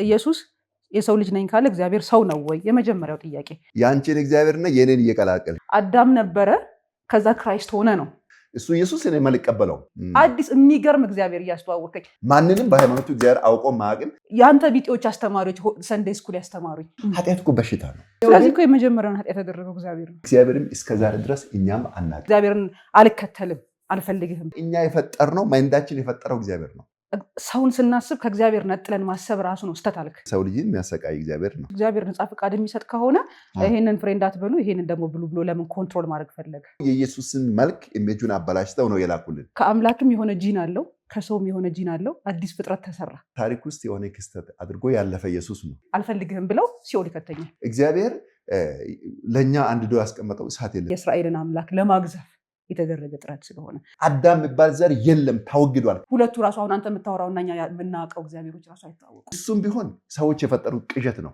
ኢየሱስ የሰው ልጅ ነኝ ካለ እግዚአብሔር ሰው ነው ወይ? የመጀመሪያው ጥያቄ። የአንቺን እግዚአብሔርና የኔን እየቀላቀል አዳም ነበረ፣ ከዛ Christ ሆነ ነው። እሱ ኢየሱስ እኔ አልቀበለውም። አዲስ የሚገርም እግዚአብሔር እያስተዋወቀኝ። ማንንም በሃይማኖቱ እግዚአብሔር አውቆ ማቅን። የአንተ ቢጤዎች አስተማሪዎች Sunday school ያስተማሩኝ። ኃጢአት እኮ በሽታ ነው። ስለዚህ እኮ የመጀመሪያውን ኃጢአት ያደረገው እግዚአብሔር ነው። እግዚአብሔርም እስከዛሬ ድረስ እኛም አናውቅም። እግዚአብሔርን አልከተልም፣ አልፈልግህም። እኛ የፈጠርነው mind ኣችን የፈጠረው እግዚአብሔር ነው። ሰውን ስናስብ ከእግዚአብሔር ነጥለን ማሰብ ራሱ ነው ስተት አልክ። ሰው ልጅን የሚያሰቃይ እግዚአብሔር ነው። እግዚአብሔር ነፃ ፈቃድ የሚሰጥ ከሆነ ይሄንን ፍሬ እንዳትበሉ፣ ይሄንን ደግሞ ብሉ ብሎ ለምን control ማድረግ ፈለገ? የኢየሱስን መልክ image ኡን አበላሽተው ነው የላኩልን። ከአምላክም የሆነ ጂን አለው፣ ከሰውም የሆነ ጂን አለው። አዲስ ፍጥረት ተሰራ። ታሪክ ውስጥ የሆነ ክስተት አድርጎ ያለፈ ኢየሱስ ነው። አልፈልግህም ብለው ሲኦል ይከተኛል። እግዚአብሔር ለእኛ አንድዶ ያስቀመጠው እሳት የለም። የእስራኤልን አምላክ ለማግዘፍ የተደረገ ጥረት ስለሆነ። አዳም የሚባል ዘር የለም፣ ተወግዷል። ሁለቱ ራሱ አሁን አንተ የምታወራውና እኛ የምናውቀው እግዚአብሔሮች ራሱ አይተዋወቁም። እሱም ቢሆን ሰዎች የፈጠሩት ቅዠት ነው።